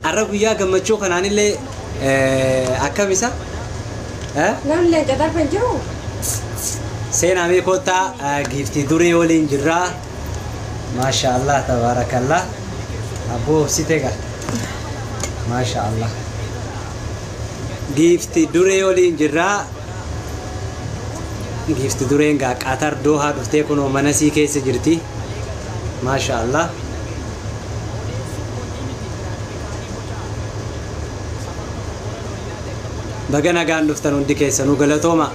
Har'a guyyaa gammachuu kanaanillee akkam isa? Namni leenca darbe hin jiru. Seenaa mee kottaa giiftii duree waliin jirraa. Maasha Allah tabaarakallah. Abboo obsite gaa. Maasha Allah. Giiftii duree waliin jirraa. Giiftii dureen gaa Qatar Doohaa dhuftee kunoo mana sii keessa jirti. Maasha Allah. Baga nagaan dhuftan hundi keessanuu galatooma.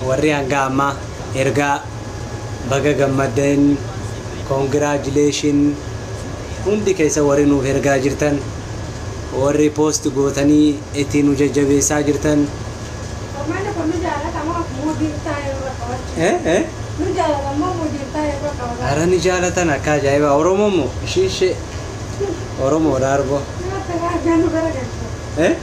Warri hanga ammaa ergaa baga gammaddan congratulation hundi keessa warri nuuf ergaa jirtan warri post gootanii ittiin nu jajjabeessaa jirtan. Uummanni kun nu jaalata moo muudii ta'e irra qabachuu? Nu jaalata moo muudii ta'e irra qabata? Hara ni jaalatan akka ajaa'ibaa. Oromoo moo ishii ishee Oromoodha arboo. Nu garagalcha.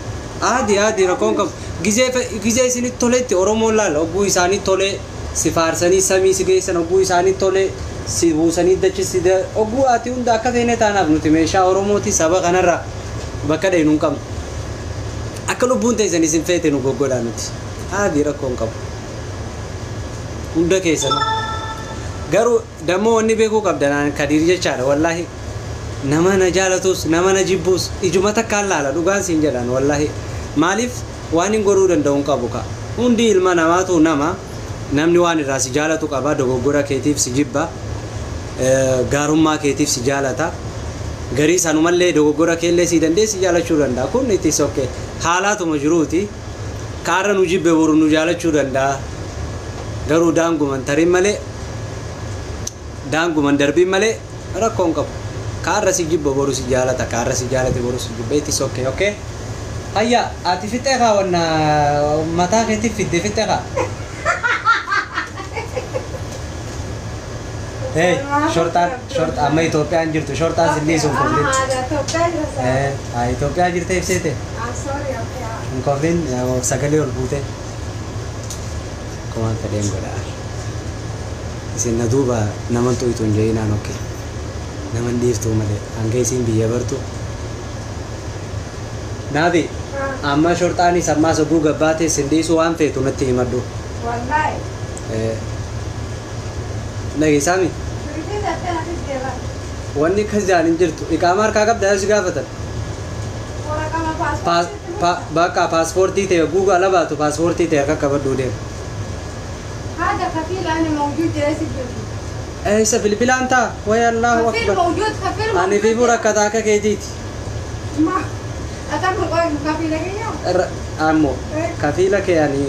Aadi aadi rakkoon qabu. Gizee isinitti toletti Oromoon laala ogguu isaanii tolee si faarsanii samii si geessan ogguu isaanii tolee si buusanii dachi si ogguu ati hunda akka feene taanaaf nuti meeshaa Oromooti saba kanarraa bakka dhaynu hin qabnu. Akka lubbuun teessan isin feete nu goggodhaa nuti. Aadi rakkoon qabu. Hunda keessanuu. Garuu dammoo wanni beekuu qabdan Kadiir jechaadha wallaahi. Nama na jaalatus nama na jibbuus ijuma takkaan laala dhugaan siin jedhan wallaahi. Maaliif waan hin godhuu danda'u hin qabu ka. Hundi ilma namaatu nama namni waan irraa si jaalatu qaba dogoggora keetiif si jibba gaarummaa keetiif si jaalata. Garii sanumallee dogoggora keellee si dandee si jaalachuu danda'a. Kun it is okay. Haalaatuma jiruuti. Kaarra nu jibbe boru nu jaalachuu danda'a. Garuu daanguman tarin malee daanguman darbiin malee rakkoon qabu. Kaarra si jibba boru si jaalata. Kaarra si jaalate boru si jibba. It is okay, okay? Hayya ati fixee kaa wanna mataa keetiif fidde fixee kaa. Hey, shortaan short amma Itoophiyaan jirtu shortaan sin dhiisu hin koflin. Itoophiyaa jira saa. Itoophiyaa jirte ibseete. Sorry, okay. Hin koflin sagalee ol buute. Kumaan fedheen godha. Isin na duuba naman xuyitu hin jehinaan okay. Naman dhiiftuu malee hanga isiin biyya bartu. Naafi amma shorxaanis ammaas oguu gabbaatee sin dhiisu waan feetu natti himadhu. Wallahi. Dhageessaami? Shurufii tattee nafis deeban. Wanni akkas jaan hin jirtu. Iqaama harkaa qabda yoo si gaafatan. Waraqama paaspoortii. Bakka paaspoortii ta'e oguu ala baatu paaspoortii ta'e harka qabadhuu deema. هذا كفيل أنا موجود جالس الجنب. Eessa bilbilaan ta'a? Wayi Allahu كفيل akbar. موجود كفيل موجود. Ani fi rakkataa akka keetiiti. ما أتم كفيل كيا. Ammoo kafiila kee ani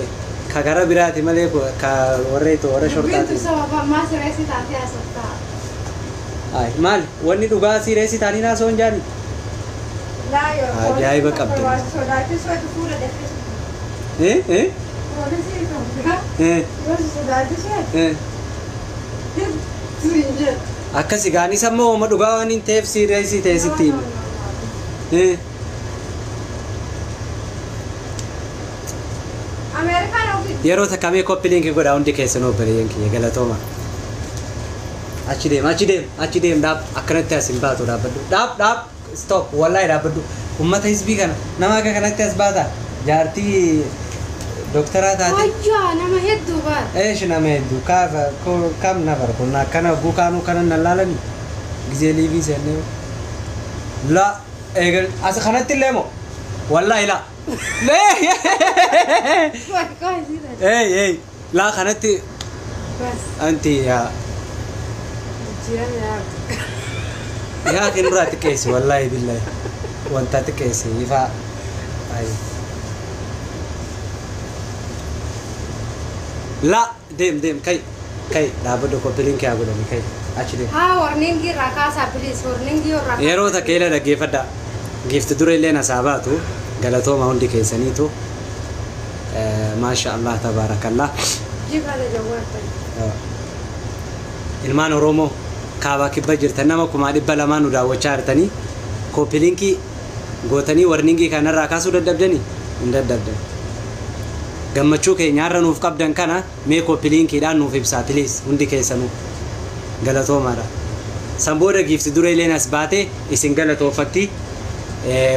ka gara biraati malee ka warra itoo warra بنت shortaati. سبب ما سرسي تاتي أسفتا. Ay maali wanni dhugaa siireessi taanii naasoo hin jaani? لا يا. Ajaa'iba qabda. صداقتي سويت فولة دفس. Eh eh بوليسي توقع. eh بس صداقتي سويت. eh ترينجر. Akkasi gaanis ammoo oma dhugaa waan hin ta'eef siireessi ta'e sitti hima. Eh أمريكان أو في. Yeroo takka mee copy link godhaa hundi keessanuu obboleeyyan kiyya galatooma. Achi deem achi deem achi deem dhaab akkanatti as hin baatu dhaabbadhu dhaab dhaab stop wallahi dhaabbadhu ummata hizbii kana nama akka kanatti as baata jaartii doktoraa taate. هيا أنا ما هدو بار. Eesh nama hedduu kaafa kam nafar kun akkana oguu kaanuu kana nan laalani gizee liivii seennee la eegal as kanatti illee moo wallahi la lee كويس ey ey la kanatti بس. anti yaa جيران يا. yaa kinurraa xiqqeessi wallahi billahi wanta xiqqeessi ifaa ay la deem deem kai kai dhaabbadhu copy link haa godhani kai achi deem. ها warningii irraa kaasaa please warningii irraa kaasaa. Yeroo takka ila dhaggeeffadhaa. Giifti dura illee nasaa baatu galatooma hundi keessaniitu. Maasha Allah tabaarakallah. جيب هذا جوال طيب. Ilmaan Oromoo kaabaa kibba jirtan nama 200,000 nu daawwachaa jirtanii copy link gootanii warningii kanarraa kaasuu dadhabdanii hin dadhabdan. Gammachuu keenyaarra nuuf qabdan kana mee copy linkiidhaan nuuf ibsaa please hundi keessanuu galatoomaadha. San booda giifti dura illeen as baate isin galatoofatti.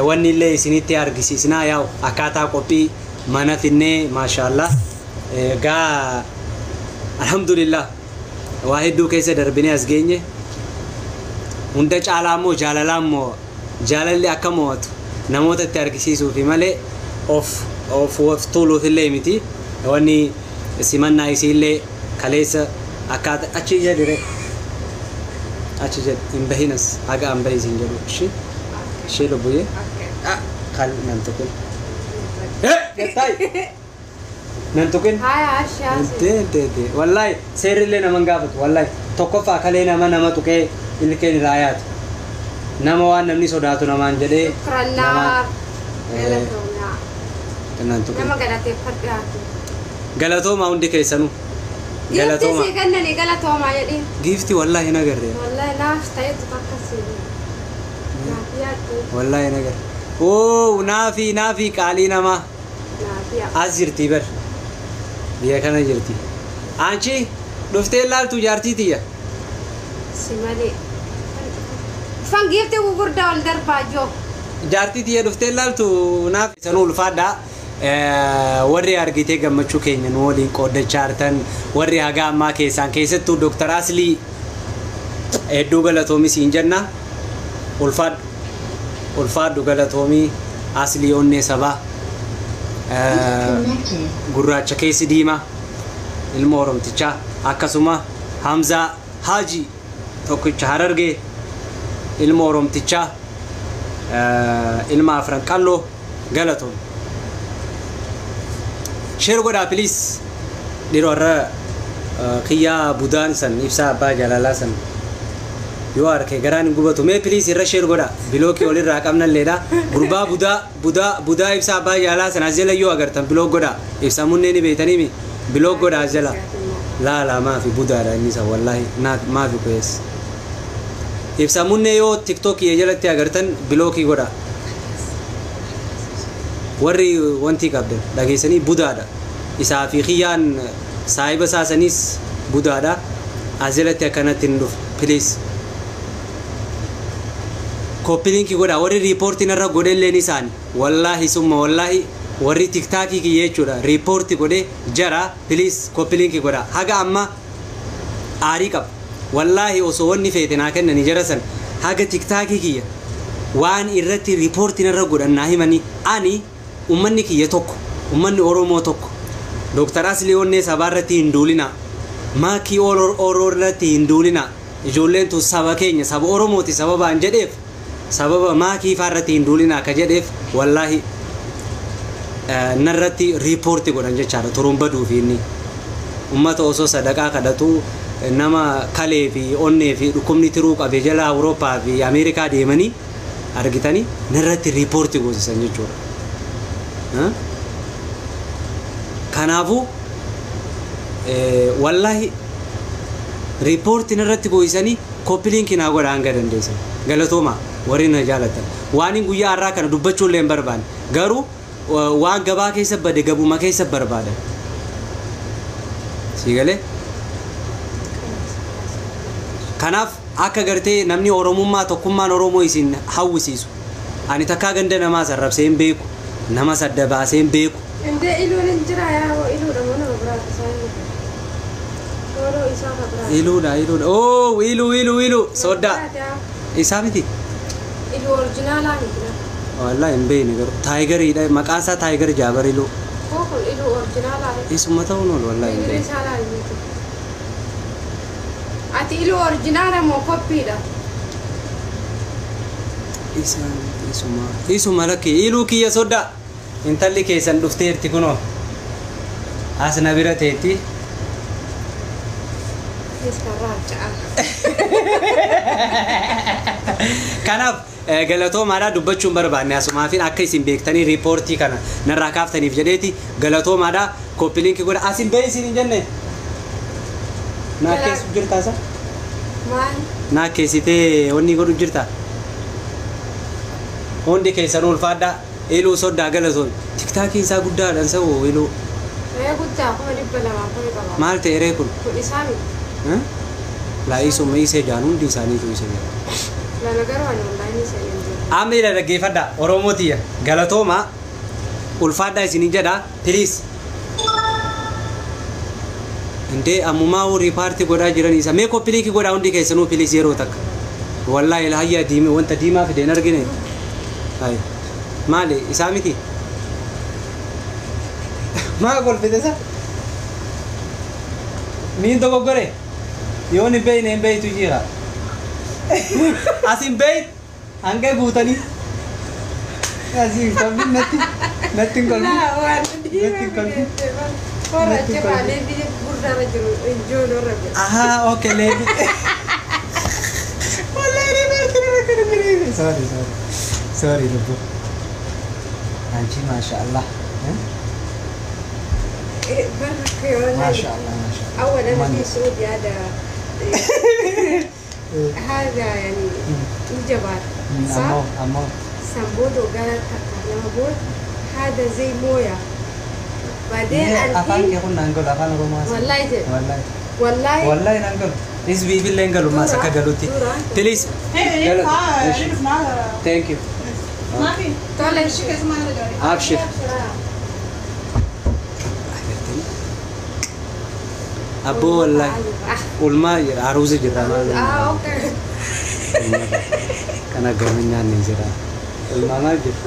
Wanni illee isinitti argisiisnaa yaa'u akkaataa qophii mana finnee maashaallah. Gaa alhamdulillah waa hedduu keessa darbinee as geenye. Hunda caalaa immoo jaalalaa immoo jaalalli akka mo'atu namoota itti argisiisuufi malee of of of tuuluuf illee miti. Wanni simannaa isiillee kaleessa akkaataa achi jedhire achi jedhi hin bahinas haga an bahi isin jedhu ishee ishee lubbuyyee kal nan tuqin gattaay nan tuqin. Haya ashaasi. De de wallahi seerrillee nama hin gaafatu wallahi tokkoffaa kalee nama nama tuqee ilkeen irraa yaatu nama waan namni sodaatu namaan jedhee Shukranaa. Galatoomnaa. Nan tuqin. Nama galateeffadhaati. Galatooma hundi keessanuu. Giiftii Galatooma. sii kennanii galatoomaa jedhiin. Giiftii wallahi hin agarre. Wallahi naaf ta'etu akkasii. Naaf yaaddu. Wallahi hin agarre. Oo naafi naafi qaalii namaa. Naaf yaaddu. As jirti bar. Biyya kana jirti. Anchi dhuftee ilaaltu jaartii tiyya. Si malee. Ufan giiftii gurguddaa ol darbaa joo. Jaartii tiyya dhuftee ilaaltu naaf sanuu ulfaadhaa. Warri argitee gammachuu keenya nu waliin qooddachaa jirtan warri haga ammaa keessaan keessattuu Dr. Aslii hedduu galatoomii siin jenna. Ulfaadhu. Ulfaadhu galatoomii Aslii onnee sabaa. Gurraacha keessi diimaa ilma Oromtichaa akkasuma Hamzaa Haji tokkicha Harargee ilma Oromtichaa ilma Afran Qalloo galatoom. Share godhaa please. Dhiroo irra kiyyaa budaan san ibsaa abbaa jaalalaa san yoo harke garaan hin gubatu mee please irra share godhaa block olirraa qabnalleedha. Gurbaa budaa budaa budaa ibsaa abbaa jaalalaa san as jala yoo agartan block godhaa ibsaa munnee ni beektanii block godhaa as jala. Laala maafi budaadha inni isa wallaahi maafi kuyees. Ibsaa munnee yoo tiktookii jalatti agartan block godhaa. Warri wanti qabdan dhageessanii budaadha. Isaa fi kiyyaan saahiba isaa budaadha. As jalatti akkanatti hin dhufu please. Copy link godhaa warri report narra godhelleen isaani wallaahi summa wallaahi warri tiktaakii kiyya jechuudha report godhee jara please copy link godhaa haga amma aarii qaba wallaahi osoo wanni feete naa kennanii jara san haga tiktaakii kiyya waan irratti report narra godhan naa himanii ani ummanni kiyya tokko ummanni Oromoo tokko Dr. Aslii onnee sabaa irratti hin duulina maakii Oromoo irratti hin duulina ijoolleen tun saba keenya saba Oromooti sababaan jedheef sababa maakii faa irratti hin duulina akka jedheef wallaahi narratti report godhan jechaadha turuun baduufi inni ummata osoo sadaqaa kadhatu nama kalee fi onnee fi dhukkubni tiruu qabe jala Awurooppaa fi Ameerikaa deemanii argitanii narratti report goosisan jechuudha. Kanaafuu wallaahi report narratti goosisanii copy link naa godha hanga dandeessan galatooma warri na jaalatan waan hin guyyaa har'aa kana dubbachuu illee hin barbaanne garuu waan gabaa keessa bade gabuma keessa barbaadan si galee. Kanaaf akka gartee namni Oromummaa tokkummaan Oromoo isin hawwisiisu ani takkaa ganda namaa sarrabsee hin beeku nama sadda baasee hin beeku. Indee iluun hin jira yaa iluudha moo nama biraati isaan Tooroo isaa ka biraati. Iluudha iluudha oo iluu iluu iluu soddaa isaa miti. Iluu original miti. Wallaahi hin beekne garuu taayigariidha maqaan isaa taayigar jaabar iluu. Koo kun iluu original. Isuma ta'uun oolu wallaahi hin Iluu beekne. isaa laal miti. Ati iluu original moo koppiidha? Isaan isuma isuma lakki iluu kiyya soddaa intalli keessan dhufteerti kunoo as na bira teetti. Kanaaf galatoomaadhaa dubbachuun barbaanne asumaafin akka isin beektanii report kana narraa kaaftaniif jedheeti galatoomaadhaa copy link godha asin bee isin hin jenne naa keessa jirtaa isa Maal? naa keessitee wanni godhu jirta hundi keessan ulfaadhaa iluu soddaa galatoon tiktaakiin isaa guddaadhaan sa'u iluu Ree guddaa 200,000 qaba. Maal ta'e ree kun? Kun isaa miti. Laa isuma isee jaan hundi isaaniitu isee jaan. Lana garuu ani onlaayinii seenee jiru. Amma ila dhaggeeffadha Oromoo tiyya galatooma ulfaadhaa isinin jedha please. Indee ammumaa report godhaa jiran isa mee copy link godhaa hundi keessanuu please yeroo takka. Wallaahi hayya diimee wanta diimaa fide hin argine. Hayi maali isaa miti? Maa kolfite isa? Niin dogoggore? Yoon hin beeyne hin beeytu jira. As hin beeyt hanga guutanii. Asii hin kolfin natti hin kolfin. Laa waan Natti hin kolfin. Warra achi baalee biyya gurdaarra jiru ijoollee jira. Aha, okay, leebi. Wallahi ni barti. Sorry, sorry. Sorry, lubbu. Anchi masha Allah. Eh? برك ما شاء الله ما شاء الله. أول أنا في سعودي هذا هذا يعني الجبار صح؟ Ammoo ammoo. سمبودو قالت لما بقول هذا زي مويه بعدين Afaan الحين kee kun naan galu afaan Oromoo haasa'u. والله جد Wallahi. والله Wallahi naan galu. Isbii billee hin galu maas akka galutti. Please. Thank you. ما في طالع شيء ما Abshir. Abboo wallahi. Ulmaa jira aruusa jira maal. اه okay. Kana gama nyaanne jira. Ulmaa maal jira?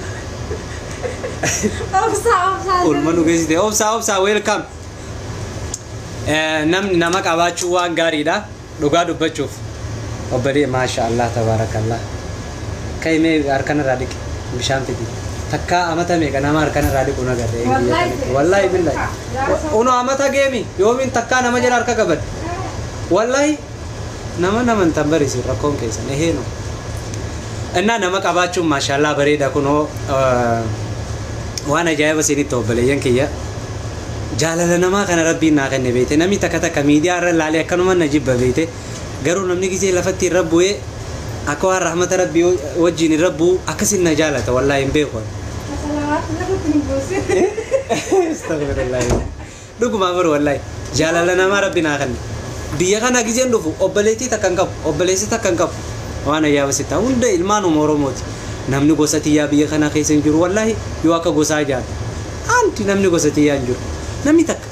obsa obsa. Ulma nu geessite. Obsaa obsaa welcome. Namni nama qabaachuu waan gaariidha. Dhugaa dubbachuuf. Obbolee maasha Allah tabaarakallah. Kaimee harkanarraa dhiqi bishaan fidi. Takkaa amata meeqa nama harkanarraa dhiqu nagarre. Wallahi. Wallahi billahi. Uno amata geemi yoomiin takkaa nama jala harka qabadde. Wallahi nama naman tan barisi rakkoon keessan eheeno. Innaa nama qabaachuun maashaallah bareeda kunoo waan ajaa'iba isinitti obboleeyyan kiyya. Jaalala namaa kana rabbiin naa kenne beekte namni takka takka miidiyaa irra laalee akkanuma na jibba beekte garuu namni gisee lafatti irra bu'ee akka waan rahmata rabbii wajjin irra bu'u akkasin na jaalata wallaahi hin beeku. صلوات الله. Astaghfirullah. Dhugumaa baru wallaahi jaalala namaa rabbi naa kenne. Biyya kana giseen dhufu obboleettii takka hin qabu obboleessi takka hin qabu waan ajaa'iba sitti hunda ilmaanuma Oromooti. Namni gosa tiyyaa biyya kana keessa hin jiru wallaahi yoo akka gosaa jaata. Anti namni gosa tiyyaa hin jiru. Namni takka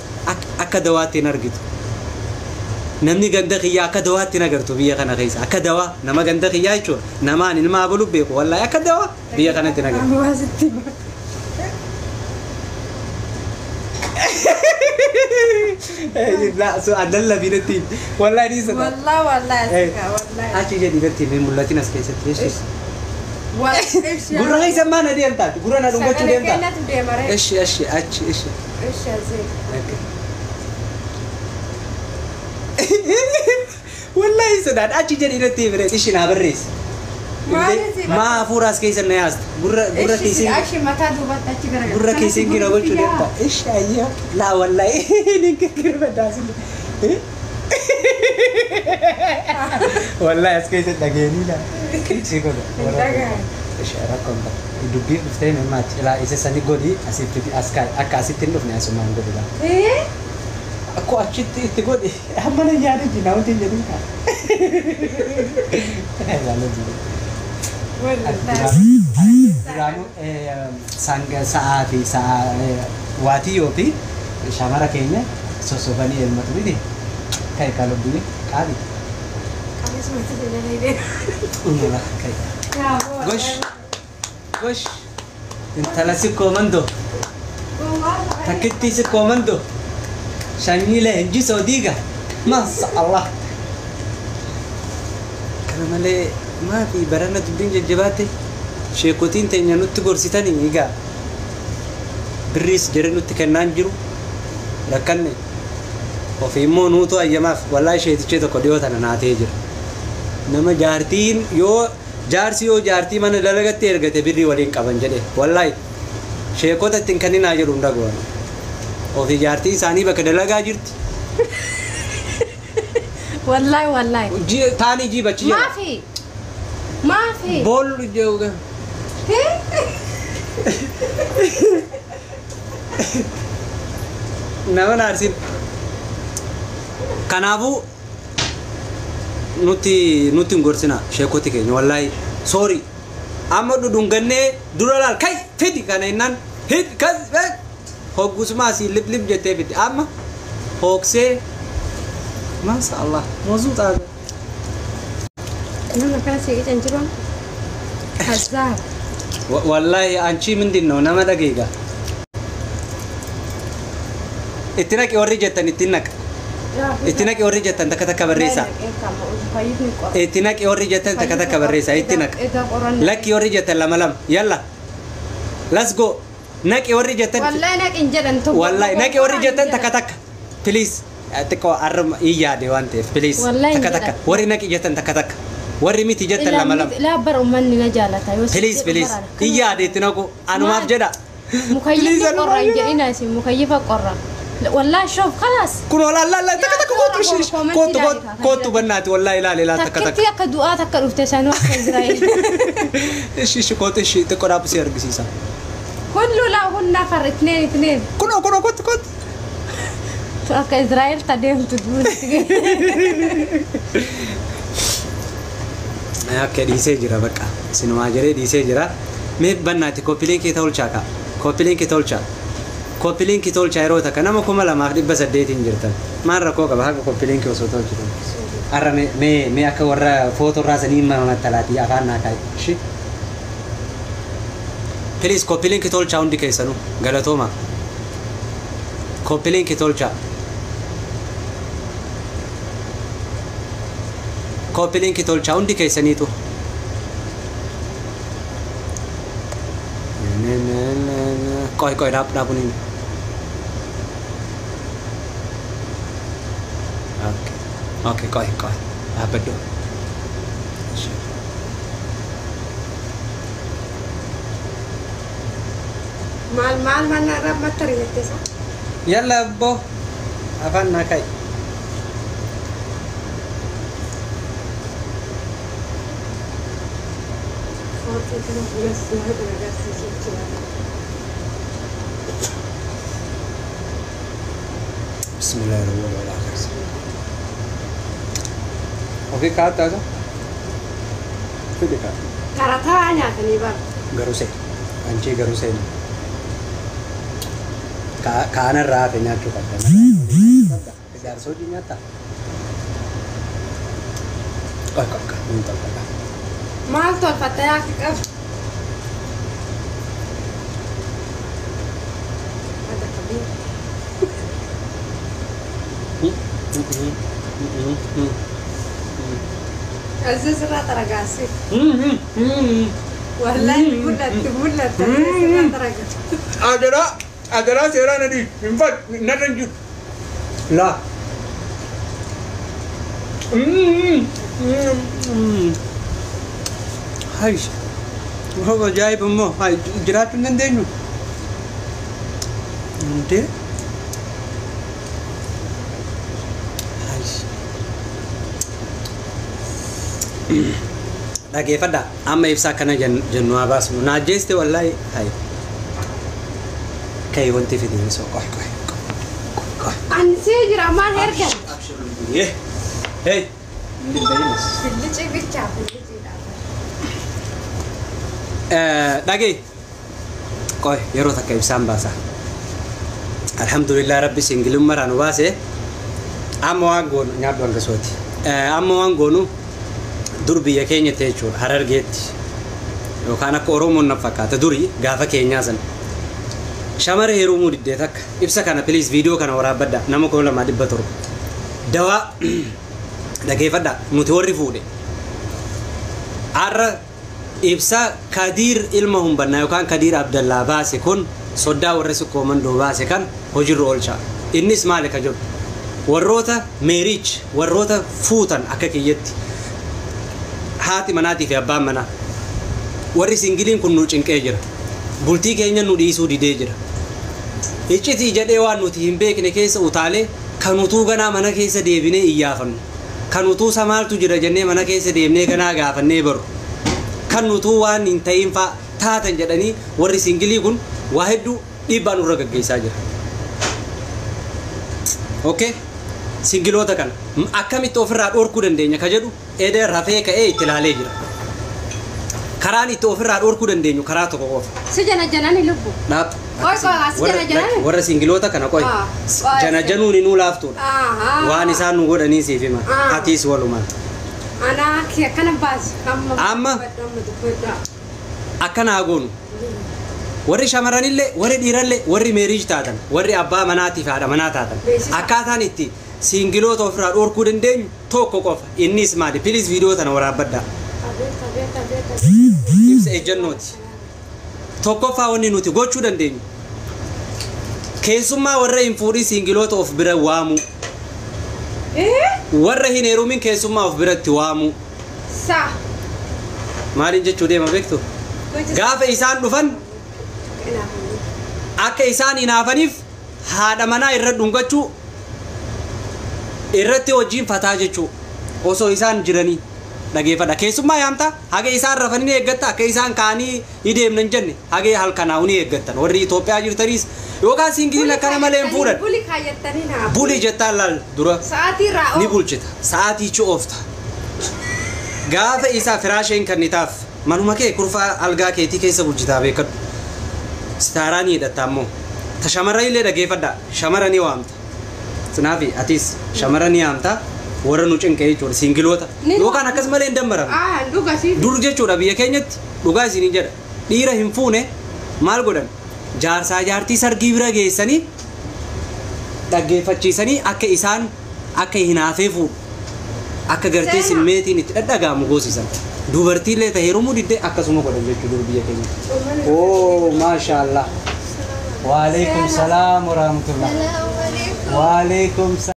akka dawaatti hin argitu. Namni ganda kiyyaa akka dawaatti hin agartu biyya kana keessa akka dawaa nama ganda kiyyaa jechuudha. Namaan ilma abalu beeku wallaahi akka dawaa biyya kanatti hin agartu. La so adalla binatti wallahi ni sada. والله والله والله. Achi jedhi natti hin mul'atin as keessatti jechuudha. والله. Gurra keessa maa na deemtaati? Gurra na dhungachuu deemtaa? kennatu deemare. Eshi eshi achi eshi. ايش يا زين. Wallahi sodaadha achi jedhi natti himre ishi naa barreessi. Maa hafuura as keessa na yaasta? Gurra gurra keessa Achi mataa duubatti achi garagara. gurra keessa gina gochuu deemta. Ishi ayyaa laa wallahi ni kirkirfadhaa sin. Wallahi as keessa dhageenii laa. Ishi godha. Ishi rakkoon qaba. Dubbii dhuftee maati ilaa isa sani godhi asitti as kaa'e akka asitti hin dhufne asumaan godhi laa. Eh? Akko achitti itti godhi amma na yaada jina wanti hin jedhin kaa. Duraanuu sanga sa'aa fi sa'a waatiyyoo fi shamara keenya sossobanii elmatu miti. Kai ka lubbuun qaali. Uumama kai. Gosh gosh intala sikkoo mandoo takkittii sikkoo mandoo sanyii leenjisoo diiga maasha Allah. Kana malee maafi barana dubbiin jajjabaate sheekotiin teenya nutti gorsitanii egaa birriis jere nutti kennaan jiru rakkanne ofii immoo nuutu ayyamaaf wallaahi sheetichee tokko dhiyoo tana naatee jira. Nama jaartiin yoo jaarsi yoo jaartii mana dalagatti ergate birrii waliin qaban jedhe wallaahi sheekota ittiin kenninaa jedhu hunda goona. Ofii jaartii isaanii bakka dalagaa jirti. والله والله. Taanii jiibachi ما jedha. في ما في. Boollu jechuudha. Nama naarsin. Kanaafuu Nuti nuti hin gorsina sheekoti keenya wallaahi sorry. Amma dhudhungannee dura laal kai fidi kana innaan hid kas hoggusuma asii lip lip jettee fidi amma hooksee maasha Allah mawzuu xaaga. Nama kana si qican jiru kazaab. Wallaahi anchi mindin ነው nama dhageega. Itti naqi warri jettan itti naqa. Itti naqi warri jettan takka takka barreessaa. Itti naqi warri jettan takka takka barreessaa itti naqa. Lakki warri jettan lama lama yalla. Let's go. Naqi warri jettan. Wallahi naqi hin jedhan tokko. Wallahi naqi warri jettan takka takka. Please. Xiqqoo arruma iyyaade waan ta'eef please. Takka takka. Warri naqi jettan takka takka. Warri miti jettan lama lama. Laa bara uummanni na jaalata. Please please. Iyyaade itti naqu anumaaf jedha. Mukayyifa qorra hin jedhina isin mukayyifa qorra. والله شوف خلاص كن والله لا لا تك تك كوتو شيش كوتو كوتو بناتي والله لا لا تك تك تك دعاء تك رفت سانو اسرائيل ايش ايش كوتو ايش تقرا بس يرغسيسا كله لا هن نفر اثنين اثنين كنو كنو كوتو كوتو تك اسرائيل تديم تدون اوكي ديسي جرا بقى سينما جري ديسي جرا مي بناتي كوبي لينك تولچاكا كوبي لينك تولچا Copy link tolchaa yeroo takka nama 2800 jirtan. Maal rakkoo qaba haqa copy link osoo tolchitan. Har'a mee mee akka warra footoo irraa sanii mamattalaatii afaan naa kaa'i. Ishi. Please copy link tolchaa hundi keessanuu galatooma. Copy link tolchaa. Copy link tolchaa hundi keessaniitu. Koi koi rap rap ni. Okay. Okay koi koi. Apa tu? Mal mal mana rap materi itu sa? Yalla bo. Apa nak kai? بسم الله الرحمن الرحيم. اوكي كات هذا كده كات كرتا انا تني بار غروسه انچي غروسه كا كان راف نياتو كات جارسو دي نياتا كا كا كا نتا كا مال تول فتاك كف هذا كبير. عزيز را ترقاسي. والله مولت مولت ترقاسي. أدرا أدرا سيرانا دي إنفات نرنجو لا. هاي هو جايب أمه هاي جرات من دينو. أنت Dhageeffadha amma ibsaa kana jennu haa baasnu na ajjeeste wallaahi hayi kai wanti fidin soo qoy qoy qoy Ani see jira maal hergan hey Billici bicha billici dhagee qoy yeroo takka ibsaan baasa alhamdulillah rabbi singilummaa nu baase amma waan goonu nyaadhu hanga sooti amma waan goonu dur biyya keenya ta'e jechuudha Harargeetti yookaan akka Oromoon na fakkaata durii gaafa keenyaa sana shamara heerumuu diddee takka ibsa kana please viidiyoo kana waraabbadha nama 2700 dawaa dhageeffadha nuti warri fuudhe har'a ibsa Kadiir ilma humbannaa yookaan Kadiir Abdallaa baase kun soddaa warra Sikkoo Mandoo baase kan hojiirra oolcha innis maali ka jedhu warroota meeriich warroota fuutan akka kiyyetti haati manaatii fi abbaan manaa warri singiliin kun nu cinqee jira bultii keenya nu dhiisuu didee jira iccitii jedhee waan nuti hin beekne keessa utaalee kan utuu ganaa mana keessa deebinee iyyaafannu kan utuu samaaltu jira jennee mana keessa deemnee ganaa gaafannee baru kan utuu waan hin ta'in faa taatan jedhanii warri singilii kun waa hedduu dhiibbaa nurra gaggeessaa jira. Okay? Singiloota kana akkamitti ofirraa dhorkuu dandeenya ka jedhu edee rafee ka'ee itti ilaalee jira. Karaan itti ofirraa dhorkuu dandeenyu karaa tokko qofa. Si jana janani lubbu. Dhaab. Qoy qoy as jana janani. Warra singiloota kana qoy. Jana januun inuu laaftuudha. Waan isaan nu godhanii siif hima. Atiis walumaan. Anaa akkana baas. Amma akkanaa goonu. Warri shamarranillee warri dhiirallee warri meeriij taatan warri abbaa manaatiif haadha manaa taatan akkaataan itti singiloota ofirraa dhorkuu dandeenyu tokko qofa. Innis maali? Piliis viidiyoo tana waraabbadhaa. Ibsa ejjennooti. Tokkoffaa wanni nuti gochuu dandeenyu keessummaa warra hin fuudhin singiloota of bira waamuu. Warra hin heerumin keessummaa of biratti waamuu. Maaliin jechuu deema beektu? Gaafa isaan dhufan akka isaan hinaafaniif haadha manaa irra dhungachuu irratti hojiin fataa jechuu osoo isaan jiranii dhageeffadha. Keessummaa yaamta haga isaan rafanii ni eeggatta akka isaan ka'anii ni deemna hin jenne haga halkanaa'u ni eeggattan. Warri Itoophiyaa jirtaniis yookaan siingiliin akkana malee hin fuudhan. Buli jettaan laal dura ni bulchita. Sa'aatii oofta. Gaafa isaa firaasheen kennitaaf manuma kee kurfaa algaa keetii keessa bulchitaa beekadhu. Sitaaraa ni hidhatta ammoo. Ta shamarran illee dhageeffadha. Shamara ni waamta. Sinaafi atis shamara ni waamta. Warra nu cinqee jechuudha singiloota. Yookaan akkas malee hin dammaramne. Dur jechuudha biyya keenyatti dhugaa isiniin jedha. Dhiira hin fuune maal godhan? Jaarsaa jaartii sargii bira geessanii dhaggeeffachiisanii akka isaan akka hinaafee fuudhu. Akka gartee simmeetiin itti dhadhagaamu goosisan. Dubartiillee ta'e heerumuu diddee akkasuma godhan jechuudha dur biyya keenyatti. Oo maashaallah. Waalaikum salaam warahmatullah. Waalaikum salaam.